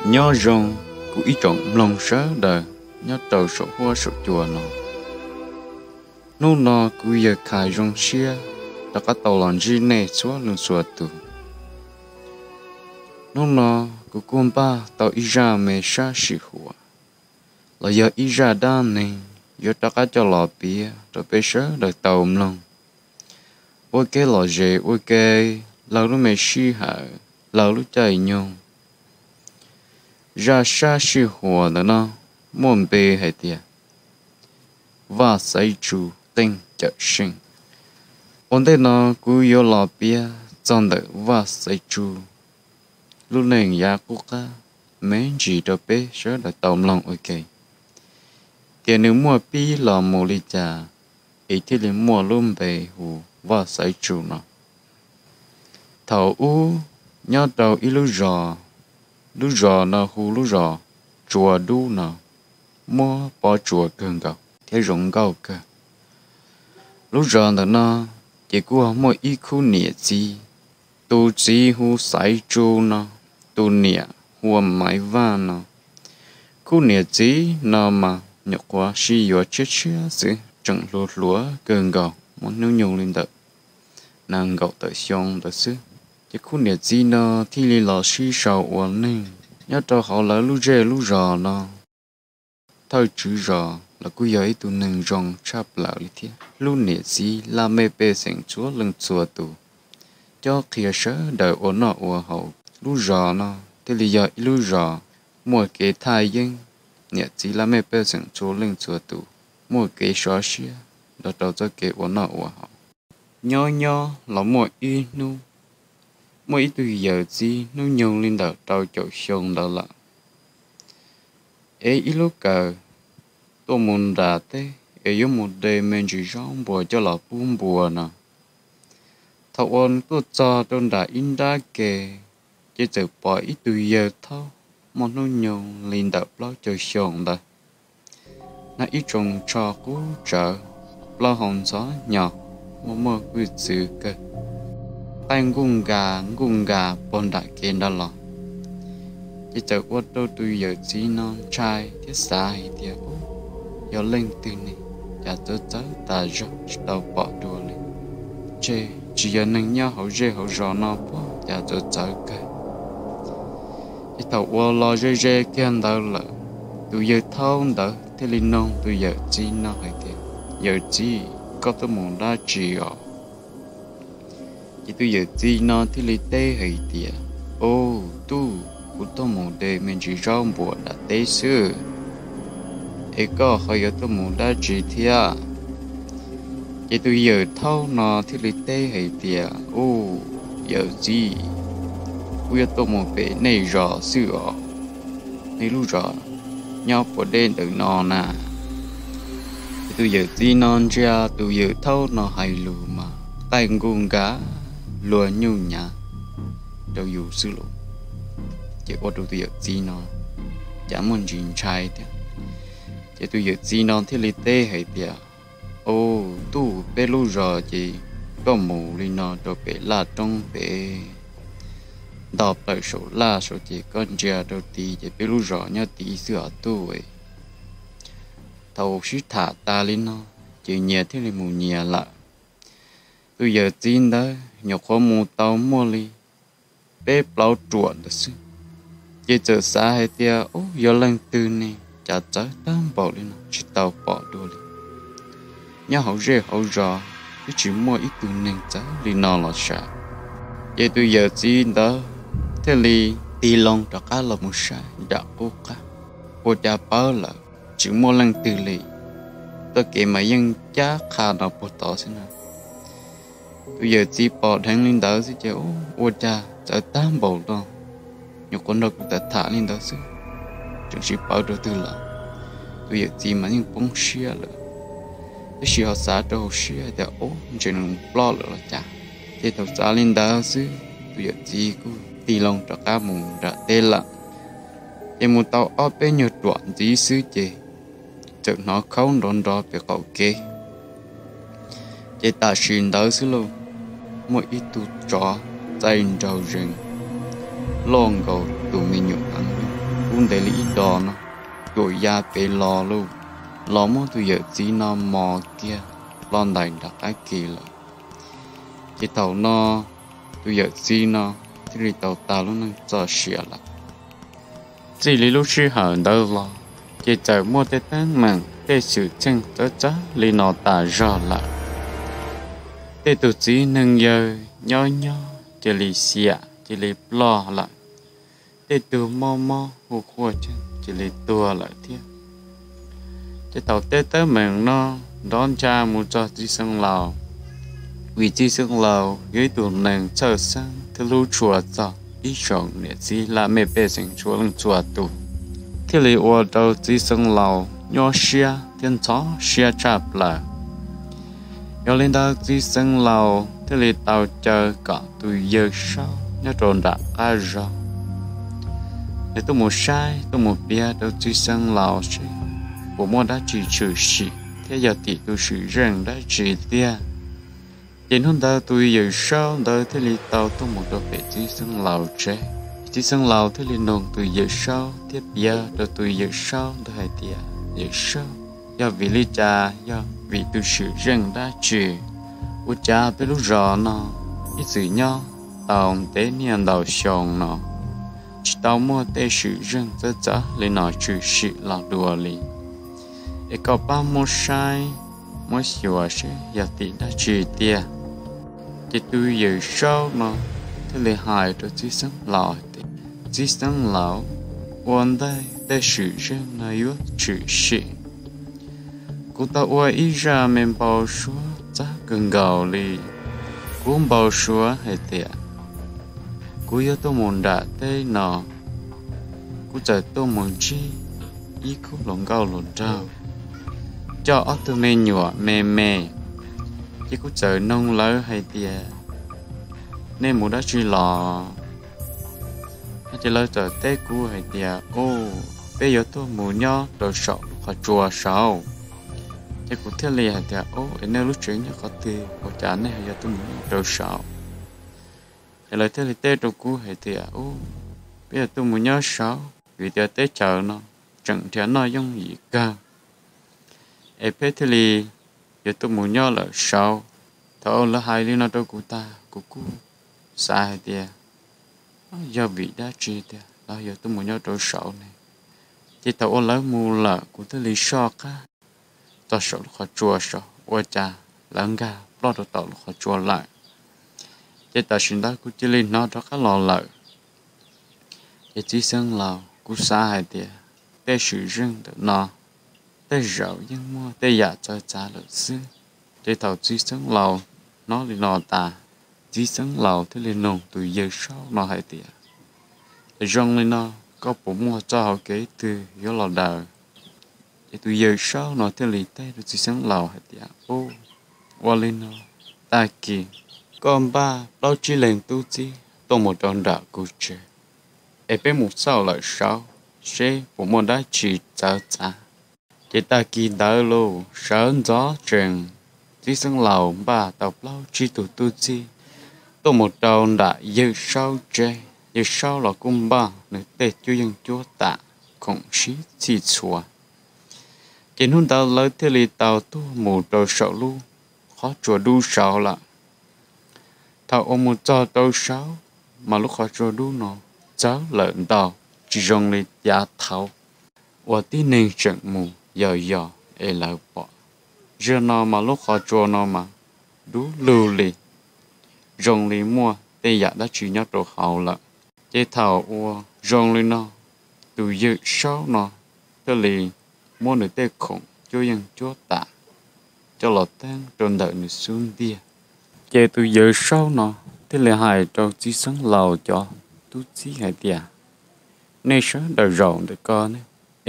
Nyob zoo kuv ib tsoom mloog sawv daws nyob rau saum huab saum cua no. Hnub no kuv yawg Khais zoo siab rov qab tau los ntsib nej txhua leej txhua tus. Hnub no kuv kuj npaj tau ib zaj me sab sij huam los yog ib zaj dab neeg yuav rov qab coj los piav rau peb sawv daws tau mloog, ua kev lom zem ua ke lawv lub me sij hawm, lawv lub caij nyoog. Zaj sab sij huam ntawm no muaj npe hais tias Vaj Xaiv Tsu Qeej Cawm Seej. Ua ntej no kuv yuav los piav txog ntawm Vaj Xaiv Tsu lub neej yav qub qab me ntsis rau peb sawv daws tau mloog ua ke, tias nws muaj pib los mus li cas es thiaj li muaj lub npe hu Vaj Xaiv Tsu no. Thaum ub, nyob rau ib lub zos, lub zos no hu lub zos Tsua Dub no, muab pob tsuas kawg nkaus thiab zoo nkauj kawg. Lub zos ntawm no ces kuj muaj ib khub niam txiv, tus txiv hu Xaiv Tsu no, tus niam hu ua Maiv Vaj no. Khub niam txiv no mas nyuam qhuav sib yuav tshiab tshiab xwb, tseem hluas hluas kawg nkaus, muaj hnub nyoog li ntawm nees nkaum tawm xyoo ntawd xwb. Ces khub niam txiv no thiaj li los sib sau ua neeg nyob rau hauv lawv lub zej lub zos no. Thawj tswv zos los kuj yog ib tug neeg zoo tshaj plaws li thiab, hlub niam txiv laj mej pej xeem txhua leej txhua tus, cob qhia sawv daws ua noj ua haus. Lub zos no thiaj li yog ib lub zos muaj kev thaj yeeb, niam txiv laj mej pej xeem txhua leej txhua tus muaj kev sov siab nrog rau txoj kev ua noj ua haus. Nyob nyob los muaj ib hnub, muaj ib tug yawm txiv hnub nyoog li ntawm rau caum xyoo ntawd lawm, es ib lub kawm tuaj mus nram teb es yuav mus de me ntsis zaub npua coj los pub npua no. Thaum uas tuaj txog rau nram ib nrab ke, ces txawm pom ib tug yawg thaub muaj hnub nyoog li ntawm plaub caug xyoo ntawd, hnav ib tsoos tsho qub tsawv, plaub hau ntxhov hnyo, muaj muaj hwj txwv kawg, qaij nkuj nkas nkuj nkas puag nram kev nrad los. Ces txawm ua rau tus yawm txiv no ntshai thiab xav hais tias, Ub, yog leej twg ne? Cas txawv txawv tas zog tsis tau pom dua li. Ntshe tsis yog neeg nyob hauv zej hauv zos no pob, cas txawv txawv kawg. Ces thaum uas los ze ze kiag ntawd lawm, tus yawg thaub ntawd thiaj li noog tus yawm txiv no hais tias, Yawm txiv, koj tuaj mus dab tsi os? Ces tus yawm txiv no thiaj li teb hais tias, Au, tub, kuv tuaj mus de me ntsis zaub npua nram teb xwb, es koj ho yuav tuaj mus dab tsi thiab? Ces tus yawm thaub no thiaj li teb hais tias, Au, yawm txiv, kuv yuav tuaj mus pem nej zos xwb os. Nej lub zos nyob puas deb ntawm no na? Ces tus yawm txiv no ntsia tus yawm thaub no hais lus mas qaij nkuj nkas luag nyuj nyav rau yus xwb lauj. Ces ua rau tus yawm txiv no cas muaj ntsis ntshai thiab. Ces tus yawm txiv no thiaj li teb hais tias, Au, tub, peb lub zos ces koj mus li no rau pem laj roob pem, nto plaws saum laj saud ces koj ntsia rau tid ces peb lub zos nyob tid xwb os tub. Thaum sib tham tas li no, ces nyias thiaj li mus nyias lawm. Tus yawm txiv ntawd nyuam qhuav mus tau muaj li peb plaub ruam ntawd xwb, ces txawm xav hais tias, Ub, yog leej twg ne, cas txawv tag npaum li no tsis tau pom dua li. Nyob hauv zej hauv zos twb tsis muaj ib tug neeg txawv li no los sav. Ces tus yawm txiv ntawd thiaj li tig loo rov qab los mus saib nram qub qab, ua cas pawv lawm, tsis muaj leej twg li. Txoj kev mas yeej cab qha no puag tod xwb na. Tus yawm txiv pom dheev li ntawd xwb ces, Ub, ua cas txawv tag npaum no, nyuam qhuav nrog kuv tham tham li ntawd xwb, tseem tsis pawv rau twg lawm. Tus yawm txiv mas yeej poob siab lawm, tab sis ho xav rau hauv siab tias, Ub, ntshe nws mus ploj lawm los cas. Ces thaum xav li ntawd xwb, tus yawm txiv kuj tig loo rov qab mus nram teb lawm. Ces mus tau ob peb nyuag ruam ntxiv xwb ces txawm hnov khaub nrov nrov pem qaum kev. Ces tam sim ntawd xwb lauj, muaj ib tug tsov txaij nraug zees loj nkaus tus me nyuam heev lug kub ntev li ib dos no, tuam ya pem los lauj, los muab tus yawm txiv no mos kiag ploj ntais nram qab ke lawm. Ces thaum no tus yawm txiv no thiaj li tau tas lub neej txoj sia lawm. Txij li lub sij hawm ntawd los, ces txawm muaj tej teeb meem tej xwm txheej txawv txawv li no tas zog lawm. Tej tus txiv neej yawg nyob nyob cia li xiam cia li ploj lawm. Tej tug mob mob hu quaj ceeb cia li tuag lawm thiab. Ces thaum tej teeb meem no nrov ncha mus txog txiv xeev laus, vim txiv xeev laus yog ib tug neeg txhawj xeeb thiab hlub tshua txog ib tsoom niam txiv laj mej pej xeem txhua leej txhua tus, thiaj li ua rau txiv xeev laus nyuaj siab thiab ntxhov siab tshaj plaws. Yog li ntawd txiv xeev laus thiaj li tau caw kom tus yawg saub nyob rau nram qab zos, nws tuaj mus saib tuaj mus piav rau txiv xeev laus seb puas muaj dab tsi tshwm sim thiab yog tim tus swm zeej dab tsi tiag. Ces hnub ntawd tus yawm saub ntawd thiaj li tau tuaj mus rau pem txiv xeev laus tsev. Txiv xeev laus thiaj li nug tus yawm saub thiab piav rau tus yawm saub ntawd hais tias, Yawm saub, yog vim li cas, yog vim tus swm zeej dab tsi, ua cas peb lub zos no ib txwm nyob tau ntev niaj ntau xyoo no tsis tau muaj tej swm zeej txawv txawv li no tshwm sim los dua li? Es koj pab muab saib muab xyuas seb yog tim dab tsi tiag. Ces tus yawm saub no thiaj li hais rau txiv xeev laus tias, Txiv xeev laus, ua ntej tej swm zeej no yuav tshwm sim, kuv tau ua ib zaj me npau suav txawv kawg nkaus li. Kuv npau suav hais tias kuv yuav tuaj mus nram teb no, kuv txawm tuaj mus ntsib ib khub hluas nkauj hluas nraug, coj ob tug me nyuam me me. Ces kuv txawm noog lawv hais tias, Nej mus dab tsi los? Ces lawv txawm teb kuv hais tias, Ub, peb yuav tuaj mus nyob rau saum lub qhov tsua saud. Ces kuv thiaj li hais tias, Ub, es nej lub tsev nyob qhov twg ua cas nej yuav tuaj mus nyob rau saud? Ces lawv thiaj li teb rau kuv hais tias, Ub, peb yuav tuaj mus nyob saud vim tias teb chaws no tseem nrhiav noj yooj yim kawg, es peb thiaj li yuav tuaj mus nyob lawm saud. Thaum lawv hais li no rau kuv tag, kuv kuj xav hais tias, Yog vim dab tsi tiag lawv yuav tuaj mus nyob rau saud ne? Ces thaum uas lawv mus lawm, kuv thiaj li soj qab txog saum lub qhov tsua saud, ua cas lawv nkag ploj rau tom lub qhov tsua lawm. Ces tam sim ntawd kuv cia li hnov rov qab los lawm. Ces txiv xeev laus, kuv xav hais tias tej swm zeej ntawm no tej zaum yeej muaj tej yam txawv txav lawm xwb. Ces thaum txiv xeev laus hnov li no tas, txiv xeev laus thiaj li nug tus yawg saub no hais tias, Zoo li no, koj puas muaj txoj hau kev twg yuav los daws? Ces tus yawg saub no thiaj li teb rau txiv xeev laus hais tias, Ub, ua li no, tag kis koj npaj plaub tsib leeg tub txib tuaj mus rau nram kuv tsev, es peb mus xauj lawm saud seb puas muaj dab tsi txawv txav. Ces tag kis ntawd los sawv ntxov tsees, txiv xeev laus npaj tau plaub tsib tug tub txib tuaj mus rau nram yawg saub tsev. Yawg saub los kuj npaj nws tej cuab yeej cuab tam khoom sib txhij txhua. Ces hnub ntawd lawv thiaj li tau tuaj mus rau saum lub qhov tsua dub saud lawm. Thaum uas mus txog rau saud, mas lub qhov tsua dub no txawv lawm ntau, tsis zoo li yav thaud uas tib neeg tseem mus yos yos es lawv pom. Zaum no mas lub qhov tsua no mas dub lug li, zoo li muaj tej yam dab tsi nyob rau hauv lawm. Ces thaum uas zoo li no, tus yawg saub no thiaj li muab nws tej khoom cuab yeej cuab tam coj los teeb rau ntawm nws xub ntiag. Ces tus yawg saub no thiaj li hais rau txiv xeev laus cov tub txib hais tias, Nej sawv daws zaum ntawm ko ne,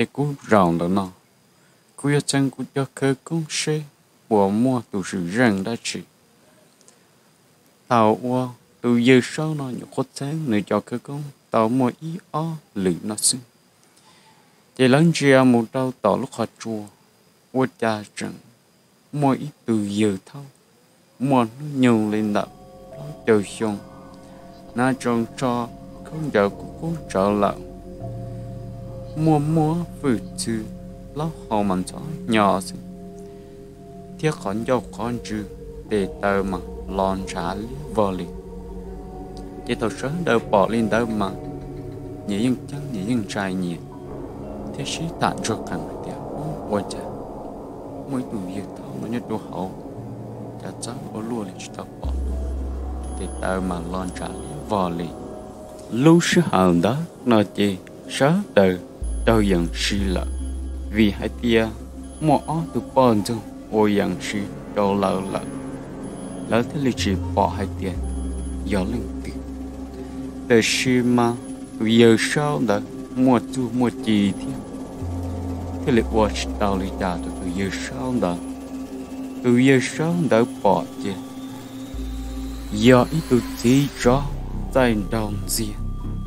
es kuv zaum ntawm no, kuv yuav txheeb kuv cov khawv koob seb puas muaj tus swm zeej dab tsi. Thaum uas tus yawg saub no nyuam qhuav txheeb nws cov khawv koob tau muaj ib ob lwm no xwb, ces lawv ntsia mus rau tom lub qhov tsua, ua cas tseem muaj ib tug yawg thaub muaj hnub nyoog li ntawm plaub caug xyoo, hnav tsoos tsho khaub ncaws kub kub tsawv lawm. muaj muab fwj txwv, plaub hau mas ntxhov hnyo xwb, thiab qhov ncauj qhov ntswg, tes taw mas los ntshav liab vog li. Ces thaum sawv daws pom li ntawd mas nyias yeej ceeb nyias yeej ntshai nyias, thiab sib tham ntsuag qees hais tias, Ub, ua cas muaj ib tug yawg thaub no nyob rau hauv, cas txawv ua luaj li tsis tau pom, tes taw mas los ntshav liab vog li. Lub sij hawm ntawd no ces sawv daws raug yees si lawm, vim hais tias muaj ob tug poj ntxoog ua yees si rau lawv lawm, lawv thiaj li tsis pom hais tias yog leej twg. Tiam sis mas tus yawg saub ntawd muaj txuj muaj ci thiab, thiaj li ua tsis tau li cas rau tus yawg saub ntawd. Tus yawg saub ntawd pom ces yog ib tug txiv tsov txaij nraug ntxiag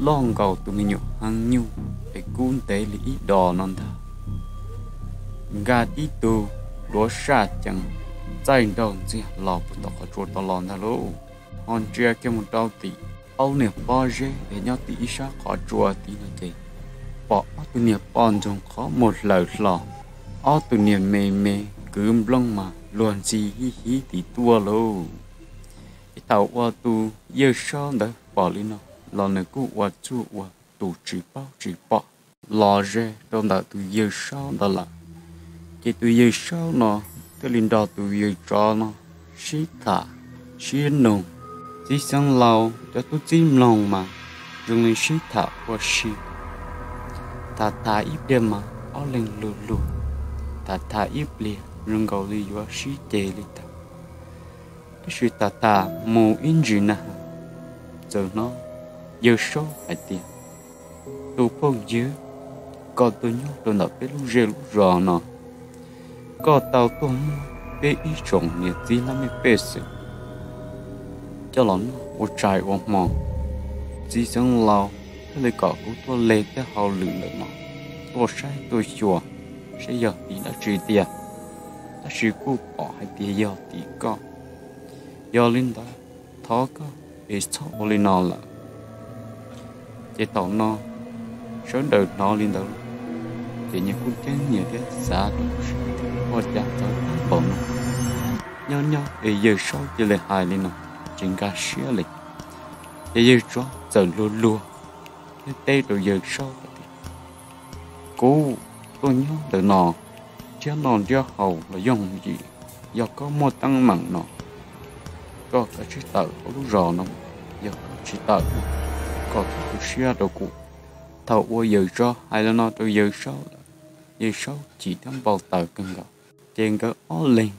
loj nkaus tus me nyuam heev nyuj, es kub ntev li ib dos no ntag. Nkag tib tug duav saj cees txaij nraug ntxiag los puag tom qhov tsua tau los ntag lauj. Ho ntsia kiag mus rau tim aub niag pob zeb es nyob tim ib sab qhov tsua tid no ces pom ob tug niag poj ntxoog qhov muag hlaws hlo, ob tug niag me me kwv nplooj mas luag ntxhi hib hib tim tuaj lauj. Ces thaum uas tus yawg saub ntawd pom li no los nws kuj ua txuj ua tus tsis paub tsis pom los ze rau ntawm tus yawg saub ntawd lawm. Ces tus yawg saub no thiaj li nrog tus yawg tsov no sib tham sib nug. Txiv xeev laus cov tub txib mloog mas zoo li sib tham ua si, tham tham ib pliag mas ob leeg luag luag, tham tham ib pliag zoo nkaus li yuav sib ceg li ntag. Tab sis tham tham mus ib ntsis na, txawm hnov yawg saub hais tias, Tus phooj ywg, koj tuaj nyob rau ntawm peb lub zej lub zos no, koj tau tuaj muab peb ib tsoom niam txiv laj mej pej xeem coj los noj ua tshais ua hmo. Txiv xeev laus thiaj li kom kuv tuaj leg tej hauj lwm ntawm no, tuaj saib tuaj xyuas saib yog tim dab tsi tiag, tab sis kuj pom hais tias yog tim koj. Yog li ntawd, thov koj es txhob ua li no lawm. Ces thaum no sawv daws hnov li ntawd, ces nyias kuj ceeb nyias thiab xav tias, Ua cas txawv tag npaum no? Nyob nyob es yawg saub cia li hais li no, tsis nkag siab li. Ces yawg tsov txawm luag luag thiab teb rau yawg saub hais tias, Kuv tuaj nyob ntawm no nrhiav noj nrhiav haus los yooj yim, yog koj muaj teeb meem no, koj kav tsij tawm hauv lub zos no, yog koj tsis tawm, koj txhob tu siab rau kuv. Thaum uas yawg tsov hais li no rau yawg saub lawm, yawg saub chim thiab npau taws kawg nkaus. Ces nkawd ob leeg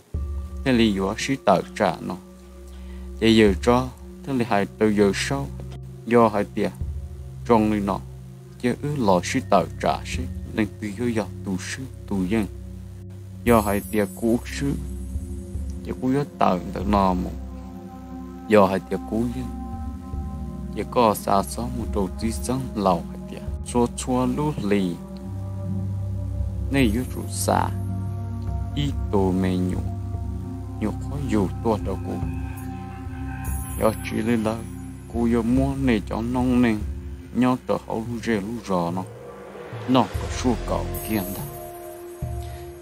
thiaj li yuav sib tawm tsam no. Ces yawg tsov thiaj li hais rau yawg saub, Yog hais tias zoo li no, cia wb los sib tawm tsam seb leej twg yuav yog tus swb tus yeej. Yog hais tias kuv swb, ces kuv yuav tawm ntawm no mus. Yog hais tias kuv yeej, ces koj xa xov mus rau txiv xeeb laus hais tias txhua txhua lub hlis nej yuav tsum xa ib tug me nyuam nyuam qhuav yug tuaj rau kuv. Yog tsis li ntawd, kuv yuav muab nej cov noob neej nyob rau hauv lub zej lub zos no noj kom suaj kaum kiag ntag.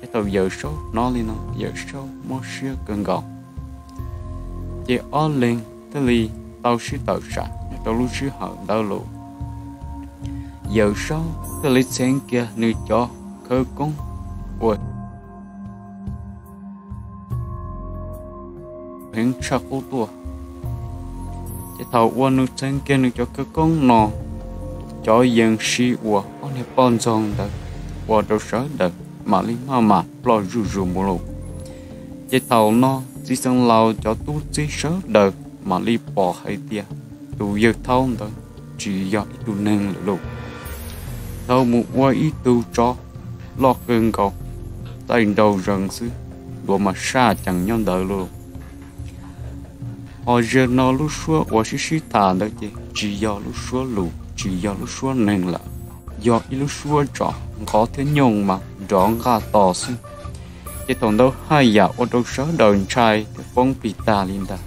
Ces thaum yawm saub hnov li no, yawm saub mob siab kawg nkaus. Ces ob leeg thiaj li tau sib tawm tsam nyob rau lub sij hawm ntawd los. Yawm saub thiaj li txheev kiag nws cov khawv koob uas heev tshaj qub tuaj. Ces thaum uas nws txheev kiag nws cov khawv koob no, cov yees si uas ob niag poj ntxoog ntawd ua rau sawv daws mam li maj mam ploj zuj zus mus lawm. Ces thaum no txiv xeev laus cov tub txib sawv daws mam li pom hais tias tus yawg thaub ntawd tsis yog ib tug neeg lawm lauj. Thaum mus ua ib tug tsov loj kawg nkaus, txaij nraug zees xwb, duav mas saj cees nyob ntawd lauj. Ho zaum no lub suab uas sib sib tham ntawd ces tsis yog lub suab lus, tsis yog lub suab neeg lawm, yog ib lub suab tsov nqov thiab nyooj mas nrov nqaj to xwb. Ces thaum ntawd haj yam ua rau sawv daws ntshai thiab poob plig tag li ntag.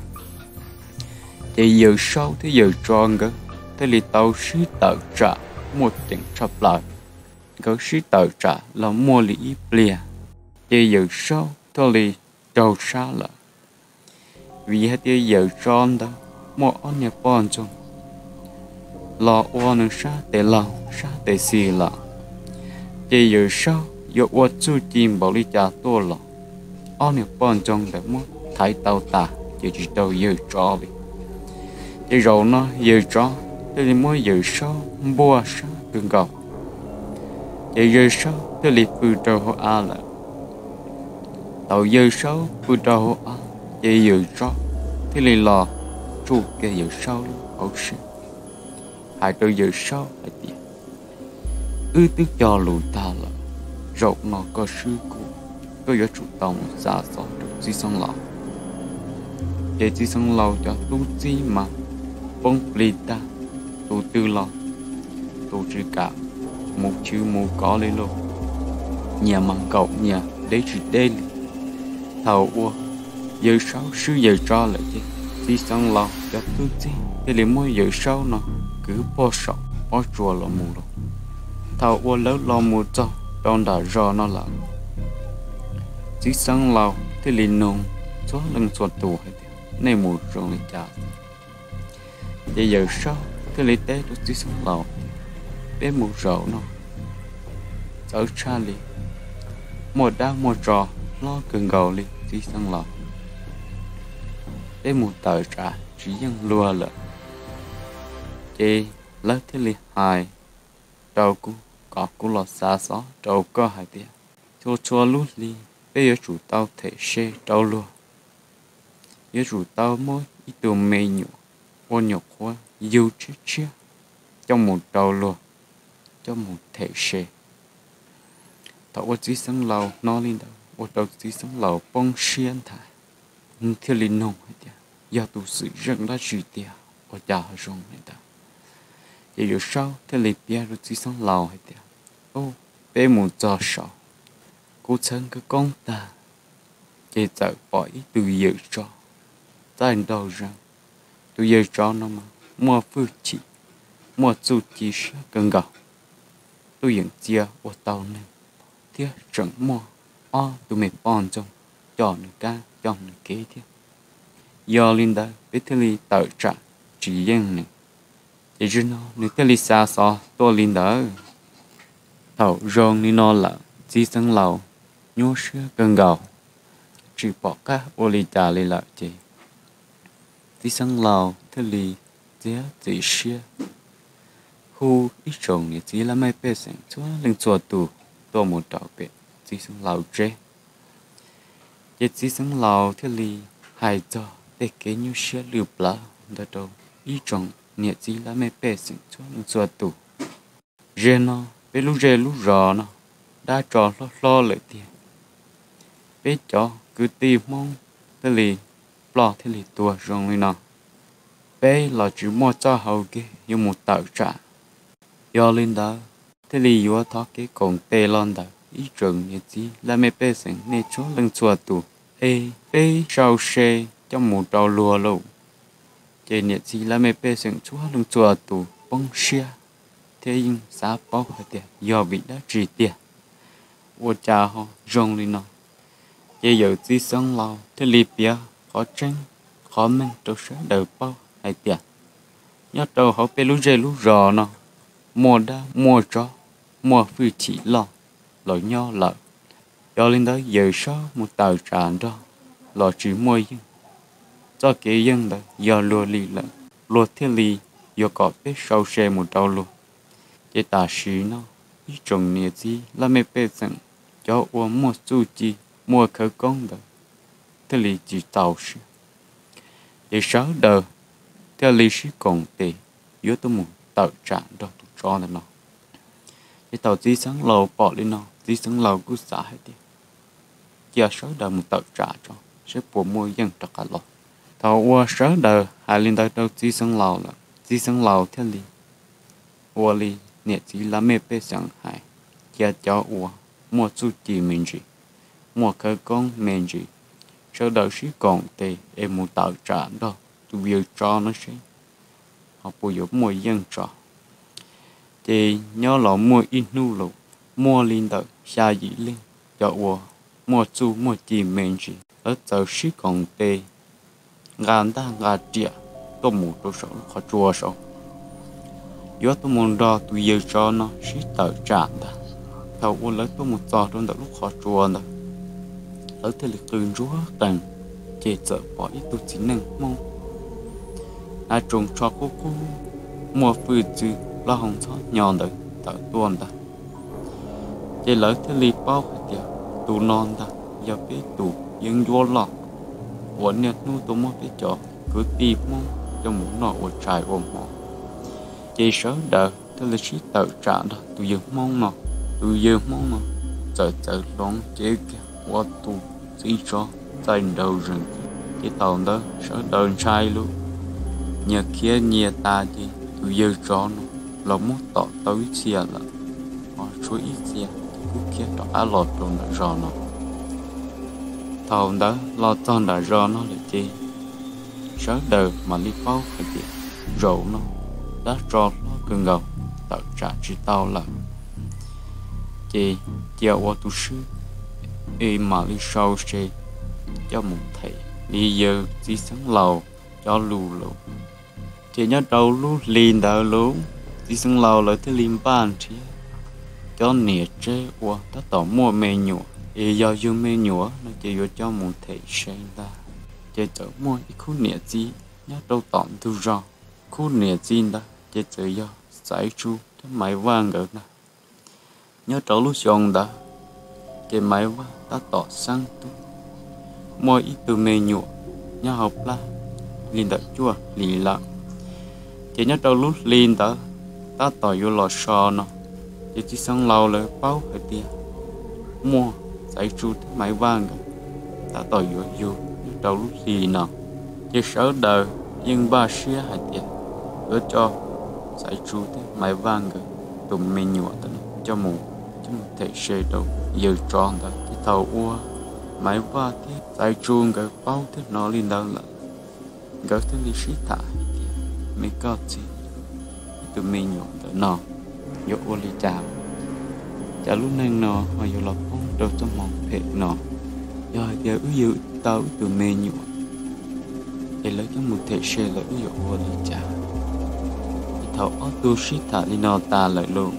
Ces yawm saub thiab yawm tsov nkawd thiaj li tau sib tawm tsam muaj ceem tshaj plaws. nkawd sib tawm tsam los muaj li ib pliag, ces Yawm Saub thiaj li raug sab lawm. Vim hais tias Yawm Tsov ntawd muaj ob niag poj ntxoog los ua nws sab tes laug sab tes xis lawm, ces Yawm Saub yuav ua txuj ci npaum li cas tuaj los ob niag poj ntxoog ntawd muab thaiv tau tas ces tsis raug Yawm Tsov li. Ces zaum no Yawm Tsov thiaj li muab Yawm Saub npuaj sab kawg nkaus, ces Yawm Saub thiaj li pw rau hauv av lawm. Thaum Yawm Saub pw rau hauv av, ces Yawm Tsov thiaj li los tsuj kiag Yawm Saub lub hauv siab, hais rau Yawm Saub hais tias, Wb twb cog lus tag lawm, zaum no koj swb kuv, koj yuav tsum tau mus xa xov rau txiv xeev laus. Ces txiv xeev laus cov tub txib mas poob plig tag, tus twg los tus tsis kam mus chwv mus kov li lauj, nyias mas nkaum nyias deb tsis deb li. Thaum uas Yawm Saub swb Yawm Tsov lawm ces txiv xeev laus cov tub txib thiaj li muab Yawm Saub no kwv pog saum pob tsuas los mus lauj. Thaum uas lawv los mus txog rau nram zos no lawm, txiv xeev laus thiaj li nug txhua leej txhua tus hais tias, Nej mus zoo li cas? Ces Yawm Saub thiaj li teb rau txiv xeev laus, Peb mus zaum no txawv tshaj li, muaj dab muaj tsov hlob kawg nkaus li txiv xeev laus, peb mus tawm tsam tsis yeej luag lawm. Ces lawv thiaj li hais rau kuv kom kuv los xa xov rau koj hais tias, txhua txhua lub hli peb yuav tsum tau them se rau luag, yuav tsum tau muab ib tug me nyuam ua nyuam qhuav yug tshiab tshiab coj mus rau luag, coj mus them se. Thaum uas txiv xeev laus hnov li ntawd ua rau txiv xeev laus poob siab nthav, thiaj li nug hais tias, Yog tus xwm txheej dab tsi tiag ua cas ho zoo li ntawd? Ces Yawm Saub thiaj li piav rau txiv xeev laus hais tias, Peb mus txog saud, kuv txhawb khawv koob tag, ces txawm pom ib tug yawm tsov txaij nraug zeeg. Tus yawm tsov no mas muaj hwj chim, muaj txuj ci siab kawg nkaus, tuaj yeem txia ua tau neeg, thiab tseem muaj ob tug me poj ntxoog coj nws kab coj nws kev thiab. Yog li ntawd peb thiaj li tawm tsam tsis yeej nws. Ces zaum no nws thiaj li xa xov tuaj li ntawd. Thaum zoo li no lawm txiv xeev laus nyuaj siab kawg nkaus, tsis pom qab ua li cas li lawm ces txiv xeev laus thiaj li txiav txim siab hu ib tsoom niam txiv laj mej pej xeem txhua leej txhua tus tuaj mus rau pem txiv xeev laus tsev. Ces txiv xeev laus thiaj li hais txog tej kev nyuaj siab lwj plawv ntawd rau ib tsoom niam txiv laj mej pej xeem txhua leej txhua tus. Zaum no peb lub zej lub zos no dab tsov hlob hlob lawm tiag, peb cov kwv tij Hmoob thiaj li ploj thiaj li tuag zoo li no, peb los tsis muaj txoj hau kev yuav mus tawm tsam. Yog li ntawd thiaj li yuav thov kev koom tes los ntawm ib tsoom niam txiv laj mej pej xeem nej txhua leej txhua tus, es peb sau se coj mus rau luag lauj. Ces niam txiv laj mej pej xeem txhua leej txhua tus poob siab thiab yeej xav paub hais tias yog vim dab tsi tiag ua cas ho zoo li no. Ces yawm txiv xeev laus thiaj li piav qhov tseeb qhov meej rau sawv daws paub hais tias nyob rau hauv peb lub zej lub zos no muaj dab muaj tsov, muaj hwj chim loj los nyob lawm. Yog li ntawd yawm saub mus tawm tsam nrog los tsis muaj yeej, txoj kev yeej ntawd yog luag li lawm, luag thiaj li yuav kom peb sau se mus rau luag. Ces tam sim no ib tsoom niam txiv laj mej pej xeem cov uas muaj txuj ci muaj khawv koob ntawd thiaj li tsis txaus siab, ces sawv daws thiaj li sib koom tes yuav tuaj mus tawm tsam nrog tus tsov ntawm no. Ces thaum txiv xeev laus pom li no txiv xeev laus kuj xav hais tias cia sawv daws mus tawm tsam tso saib puas muaj yeej rov qab los. Thaum uas sawv daws hais li ntawd rau txiv xeev laus lawm txiv xeev laus thiaj li ua li niam txiv laj mej pej xeem hais, cia cov uas muaj txuj ci me ntsis, muaj khawv koob me ntsis, sawv daws sib koom tes es mus tawm tsam nrog tus yawm tsov no seb ho puas yuav muaj yeej tso. Ces nyob los muaj ib hnub los muaj li ntawm xya yim leej cov uas muaj txuj muaj ci me ntsis, lawv txawm sib koom tes nqa ntaj nqa riam tuaj mus rau saum lub qhov tsua saud, yuav tuaj mus nrog tus yawg tsov no sib tawm tsam ntag. Thaum uas lawv tuaj mus txog rau ntawm lub qhov tsua ntawd, lawv thiaj li qw ntsuag qees, ces txawm pom ib tug txiv neej Hmoob hnav tsoos tsho qub qub, muaj fwj txwv plaub hau ntxhov hnyo ntawd tawm tuaj ntag. Ces lawv thiaj li paub hais tias tus no ntag yog peb tus yeeb ncuab loj uas niaj hnub tuaj muab peb cov kwv tij Hmoob coj mus noj ua tshais ua hmo. Ces sawv daws thiaj li sib tawm tsam nrog tus yawg Hmoob no. Tus yawg Hmoob no txawm txawm hloov cev kiag ua tus txiv tsov txaij nraug zees. Ces thaum ntawd sawv daws ntshai lug, nyias khiav nyias tas ces tus yawg tsov no los muab tom tau ib txhia lawm, ho tshuav ib txhia kuj khiav rov qab los rau nram zos no. Thaum ntawd los txog nram zos no lawm ces sawv daws mam li paub hais tias zaum no dab tsov hlob kawg nkaus tawm tsam tsis tau lawm. Ces cia ua tus swb es mam li sau se coj mus them li yawg txiv xeev laus cov lus lawm. Ces nyob rau lub hli ntawd lub txiv xeev laus lawv thiaj li npaj nrhiav cov niam tsev uas tab tom muaj me nyuam es yog yug me nyuam no ces yuav coj mus them se ntag. Ces txawm muaj ib khub niam txiv nyob rau tom ntug zos. Khub niam txiv ntawd ces txawm yog Xaiv Tsu thiab Maiv Vaj nkawd ntag. Nyob rau lub xyoo ntawd ces Maiv Vaj tab tom xeeb tub, muaj ib tug me nyuam nyob hauv plab li ntawm cuaj hlis lawm. Ces nyob rau lub hli ntawd tab tom yuav los so no, ces txiv xeev laus lawv paub hais tias muaj Xaiv Tsu thiab Maiv Vaj nkawd tab tom yuav yug nyob rau lub hli no. Ces sawv daws yeej npaj siab hais tias yuav coj Xaiv Tsu thiab Maiv Vaj nkawd tus me nyuam ntawd coj mus, coj mus them se rau yawg tsov ntawd. Ces thaum uas Maiv Vaj thiab Xaiv Tsu nkawd paub thiab hnov li ntawd lawm, nkawd thiaj li sib tham hais tias, me koj txiv, ib tug me nyuam ntawm no yuav ua li cas? Cas lub neej no ho yuav los poob rau txoj hmoo phem no? Yog hais tias wb yug tau ib tug me nyuam es lawv coj mus them se lawm wb yuav ua li cas? Ces thaum ob tug sib tham li no tas lawm los,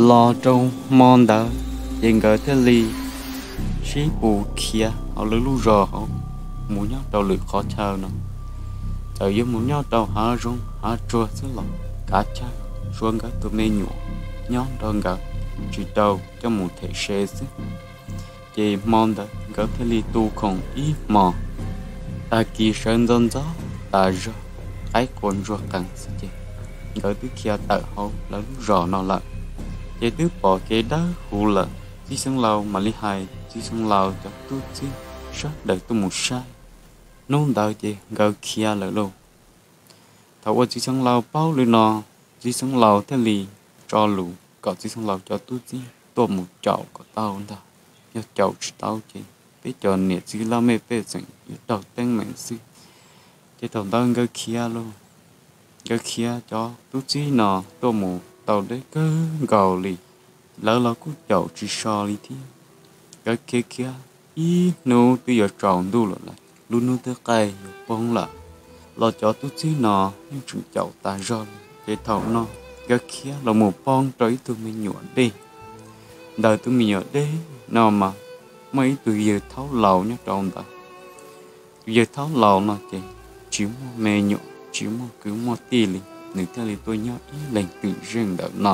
los rau hmo ntawd ces nkawd thiaj li sib pus khiav hauv lawv lub zos hauv mus nyob rau lwm qhov chaw no. Txawm yuav mus nyob rau hav zoov hav tsuag xwb los kav chawj, tshuav nkawd tus me nyuam nyob nrog nkawd, tsis tau coj mus them se xwb. Ces hmo ntawd nkawd thiaj li tu khoom ib hmos, tag kis sawv ntxov ntxov tas zog, qaib qua ntsuag qees xwb ces nkawd twb khiav tawm hauv lawv lub zos no lawm. Ces twb pom kev dawb huv lawm, txiv xeev laus mam li hais txiv xeev laus cov tub txib sawv daws tuaj mus saib. Hnub ntawd ces nkawd khiav lawm lauj. Thaum uas txiv xeev laus paub li no, txiv xeev laus thiaj li tso lus kom txiv xeev laus cov tub txib tuaj mus caum kom tau ntag. Yog caum tsis tau ces peb cov niam txiv laj mej pej xeem yuav raug teeb meem xwb. Ces thaum ntawd nkawd khiav lauj, nkawd khiav cov tub txib no tuaj mus tau deb kawg nkaus li, lawv los kuj caum tsis so li thiab. Nkawd khiav khiav ib hnub twb yuav tsaus ntuj lawm, lub hnub twb qaij yuav poob lawm, los cov tub txib no yeej tseem caum tas zog li. Ces thaum no nkawd khiav los mus poob rau ib tug me nyuam dej. Ntawm tus me nyuam dej no mas muaj ib tug yawg thaub laus nyob rau ntawd. Tus yawg thaub laus no ces tsis muaj me nyuam tsis muaj kwv muaj tij li, nws thiaj li tuaj nyob ib leeg twm zeej ntawm no.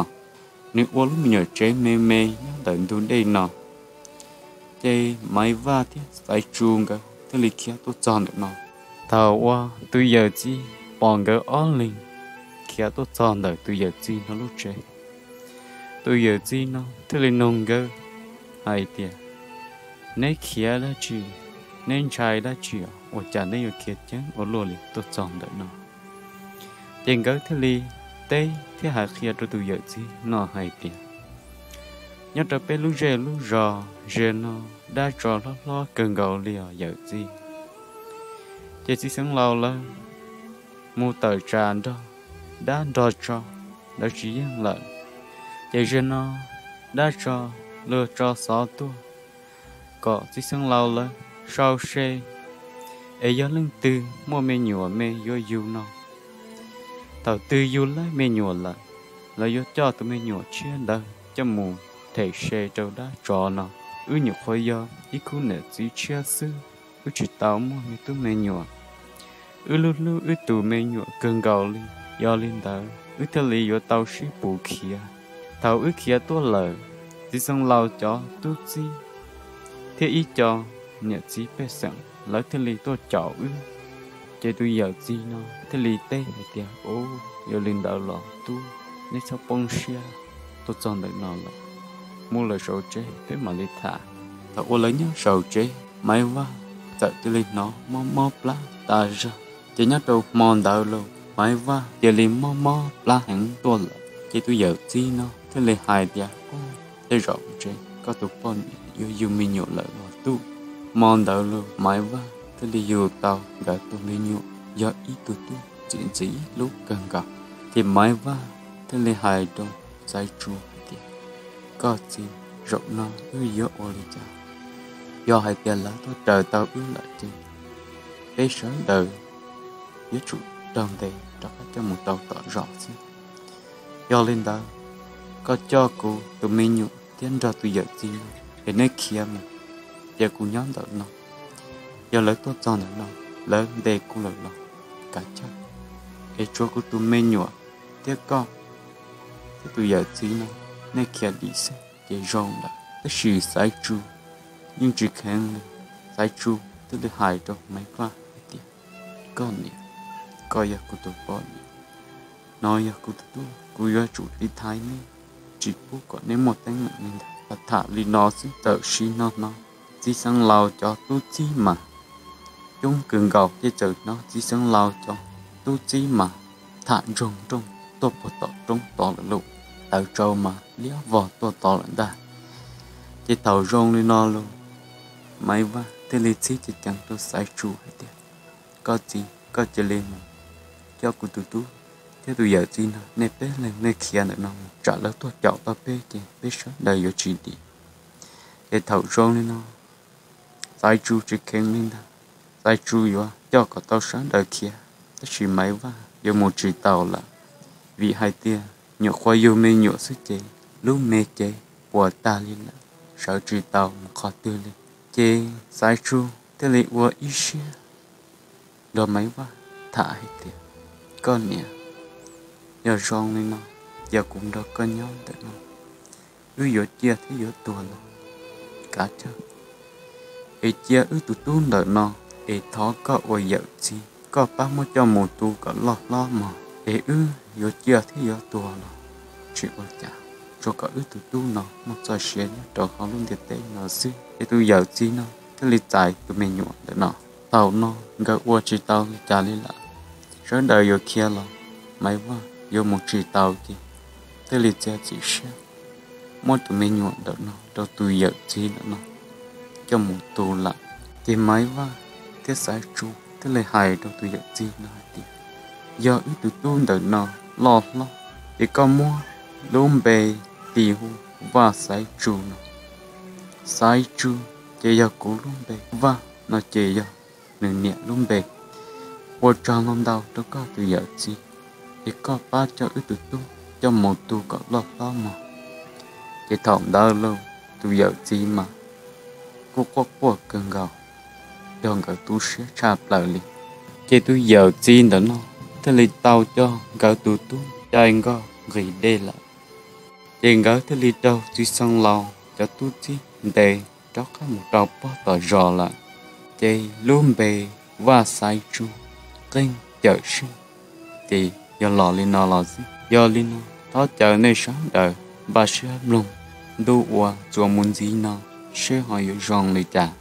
Nws ua lub me nyuam tsev me me nyob ntawm ntug dej no. Ces Maiv Vaj thiab Xaiv Tsu nkawd thiaj li khiav tuaj txog ntawm no. Thaum uas tus yawm txiv pom nkawd ob leeg khiav tuaj txog ntawm tus yawm txiv no lub tsev, tus yawm txiv no thiaj li nug nkawd hais tias, neb khiav dab tsi? Neb ntshai dab tsi ua cas neb yuav khiav ceev ua luaj li tuaj txog ntawm no? Ces nkawd thiaj li teb thiab hais qhia rau tus yawm txiv no hais tias, nyob rau peb lub zej lub zos ze no dab tsov hlob hlob kawg nkaus li os yawm txiv. Ces txiv xeev laus lawv mus tawm tsam nrog dab nrog tsov, lawv tsis yeej lawm. Ces ze no dab tso, luag tso xov tuaj kom txiv xeev laus lawv sau se es yog leej twg muaj me nyuam me yuav yug no. Thaum twg yug laib me nyuam lawm, lawv yuav coj tus me nyuam tshiab ntawd coj mus them se rau dab tso no. Wb nyuam qhuav yog ib khub niam txiv tshiab xwb, wb tsis tau muaj me tub me nyuam. Wb hlub hlub wb tus me nyuam kawg nkaus li, yog li ntawd wb thiaj li yuav tau sib pus khiav. Thaum wb khiav tuaj lawm, txiv xeev laus cov tub txib thiab ib co niam txiv pej xeem lawv thiaj li tuaj caum wb. Ces tus yawm txiv no thiaj li teb hais tias, Ub, yog li ntawd los tub, neb txhob poob siab, tuaj txog ntawm no lawm, mus lawm saum tsev peb mam li tham. Thaum uas lawv nyob saum tsev, Maiv Vaj txawm cia li hnov mob mob plab tas zog. Ces nyob rau hmo ntawd los Maiv Vaj cia li mob mob plab heev tuaj lawm. Ces tus yawm txiv no thiaj li hais tias, Ub, tej zaum ntshe koj tus poj niam yuav yug me nyuam lawm los tub. Hmo ntawd los Maiv Vaj thiaj li yug tau nkawd tus me nyuam, yog ib tug tub txim ntxim hlub kawg nkaus. Ces Maiv Vaj thiaj li hais rau Xaiv Tsu hais tias, Koj txiv, zaum no wb yuav ua li cas? Yog hais tias lawv tuaj raws tau wb lawm ces peb sawv daws yuav tsum raug ntes rov qab coj mus rau tom zos xwb. Yog li ntawd, koj coj kuv tus me nyuam thiab nrog tus yawm txiv no es neb khiav mus, cia kuv nyob ntawm no. Yog lawv tuaj txog ntawm no, lawv ntes kuv lawm los kav chawj, es tsuav kuv tus me nyuam thiab koj thiab tus yawm txiv no, nej khiav dim xwb ces zoo lawm. Tab sis Xaiv Tsu yeej tsis kheev li. Xaiv Tsu thiaj li hais rau Maiv Vaj hais tias, Koj niam, koj yog kuv tus poj niam, no yog kuv tus tub, kuv yuav tsum tiv thaiv neb, tsis pub kom neb muaj teeb meem li ntawd. Tham li no xwb, tam sim no no txiv xeev laus cov tub txib mas coob kawg nkaus, ces txawm hnov txiv xeev laus cov tub txib mas tham ntsoog nrooj tuaj puag tom roob tod lawm lauj. Tawv tsau mas liab vog tuaj tod lawm ntag. Ces thaum zoo li no los Maiv Vaj thiaj li txib ceev ceev rau Xaiv Tsu hais tias, Koj txiv, koj cia li mus coj kuv tus tub thiab tus yawm txiv no, nej peb leeg nej khiav ntawm no mus, tsam lawv tuaj caum tau peb ces peb sawv daws yuav tsis dim. Ces thaum zoo li no Xaiv Tsu tsis kheev li ntag. Xaiv Tsu yuav coj kom tau sawv daws khiav, tab sis Maiv Vaj yuav mus tsis tau lawm, vim hais tias nyuam qhuav yug me nyuam xwb ces lub me cev puas tag li lawm, sawv tsis tau mus qhov twg li. Ces Xaiv Tsu thiaj li ua ib siab nrog Maiv Vaj tham hais tias, Koj niam, yog zoo li no, cia kuv nrog koj nyob ntawm no, wb yuav ciaj thiab yuav tuag los kav chawj, es cia wb tus tub ntawm no, es thov koj ua yawm txiv, koj pab muab coj mus tu kom loj hlob mog, es wb yuav ciaj thiab yuav tuag los tsis ua cas, tsuas kom wb tus tub no muaj txoj sia nyob rau hauv lub ntiaj teb no xwb. Ces tus yawm txiv no thiaj li txais tus me nyuam ntawm no. Thaum no nkawd ua tsis tau li cas li lawm, sawv daws yuav khiav los Maiv Vaj yuav mus tsis tau ces thiaj li txiav txim siab muab tus me nyuam ntawm no rau tus yawm txiv ntawm no coj mus tu lawm. Ces Maiv Vaj thiab Xaiv Tsu thiaj li hais rau tus yawm txiv no hais tias, Yog wb tus tub ntawm no loj hlob, ces koj muab lub npe tis hu Vaj Xaiv Tsu no. Xaiv Tsu ces yog kuv lub npe, Vaj no ces yog nws niam lub npe. Ua tsaug ntau ntau rau koj tus yawm txiv, es koj pab coj wb tus tub coj mus tu kom loj hlob mog. Ces thaum ntawd los tus yawm txiv mas kuj quaj quaj kawg nkaus, yog nkawd tu siab tshaj plaws li. Ces tus yawm txiv ntawm no thiaj li tau coj nkawd tus tub cai nkoj nqis dej lawm. Ces nkawd thiaj li raug txiv xeev laus cov tub txib ntes rov qab mus rau pob tom zos lawm. Ces lub npe Vaj Xaiv Tsu qeej cawm seej ces yog los li no los xwb. Yog li no thov caw nej sawv daws npaj siab mloog ntu uas txuas mus ntxiv no seb ho yuav zoo li cas.